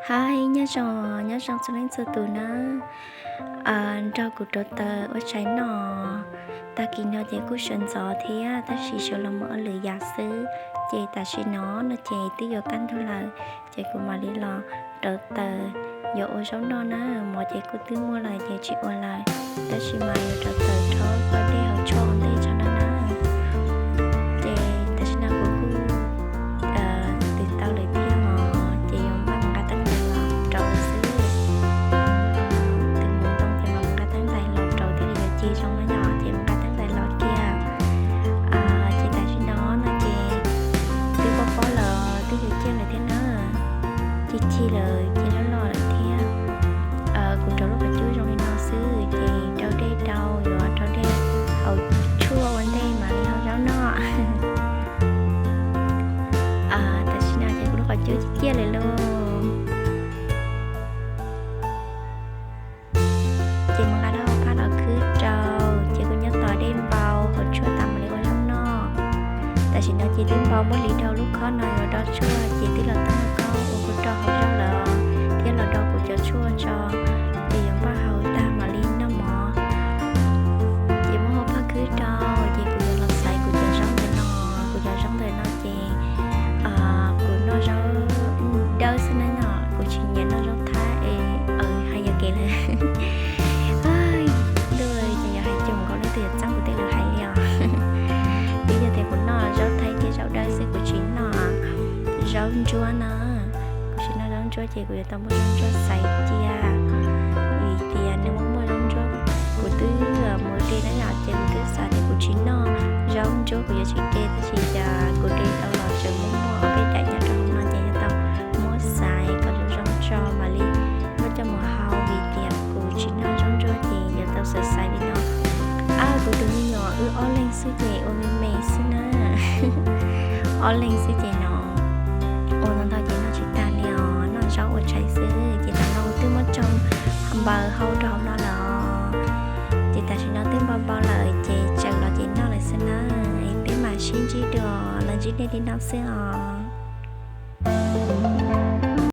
Hi, nyob zoo, nyob zoo txhua leej txhua tus na. Nrog kuv rauv taws ua tshais noj. Tag kis no ces kuj sawv ntxov thiab tab sis sawv los mus ua lwm yam xwb. Ces tam sim no no ces twb yuav kaj ntug lawm, ces kuv mam li los rauv taws yuav ua zaub noj na. Mov ces kuj twb muaj lawm ces tsis ua lawm, tab sis mas yuav rauv taws rhaub koj dej hauv tshuaj ua ntej tso no na. Ces tam sim no kuv kuj twb tau lawm thiab os, ces yuav npaj nqa teeb ntais los rauv lawm xwb. Twb mus ntoo ces mam nqa teeb ntais los rauv thiaj li yuav ci zoo no yom, ces mam nqa teeb ntais los kiag. Ces tam sim no no ces twb pob pob lawm, twb yuav ciaj lawm thiab na. Ci ci lawm, ci loj loj lawm thiab. Kuv rauv lub qhov cub zoo li no xwb ces rau dej rau, yuav rau dej hauv tshuaj ua ntej mam li hau zaub noj. Tam sim no ces kuv lub qhov cub ciaj ciaj lawm lauj. Ces mus nqa rau phaj los khwb rau, ces kuv nyob tos dej npau hauv tshuaj tas mam li ua zaub noj. Tam sim no ces twb npau muab li dhau lub khob no yuav do tshuaj ces twb los tau koj ua kuv rau hauv zaub lawm thiab los do kuv cov tshuaj tso, ces yuav npaj hau tag mam li noj mov. Ces muab hau phaj khwb rau, ces kuv yuav los xaiv kuv cov zaub ntawm no. Kuv cov zaub ntawm no ces kuv noj zaub dawb xwb na no, kuv tsis nyiam noj zaub thab es hais yuam kev lawm. Ntuj, ces yog hais cuag nkaus leej twg yuav txeeb kuv tej lus hais li os. Twb yog tias kuv noj zaub thaib thiab zaub dawb xwb, kuv tsis noj zaub ntsuab na. Kuv tsis noj zaub ntsuab ces kuv yuav tau muab zaub ntsuab xaiv cia, vim tias nws muaj muaj zaub ntsuab. Kuv twb mus de na yom, ces kuv twb xav tias kuv tsis noj zaub ntsuab kuv yuav tsis de, tab sis cas kuv de tau los tseem muaj muaj ob peb daim nyob rau hauv no ces yuav tau muab xaiv kom zoo zoo tso mam li muab coj mus hau, vim tias kuv tsis noj zaub ntsuab ces yuav tau xaiv xaiv li no. Ab, kuv tus me nyuam wb ob leeg xwb ces ua me me xwb na. Ob leeg xwb ces no ua ntau ntau ces noj tsis tag li os, noj zaub ua tshais xwb. Ces tam no twb muab tsoo npaws hau rau hauv no lawm os. Ces tam sim no twb npau npau lawm ces tsaws los ces noj lawm xwb na. Peb mam sib ntsib dua, los ntsib nej li no xwb os.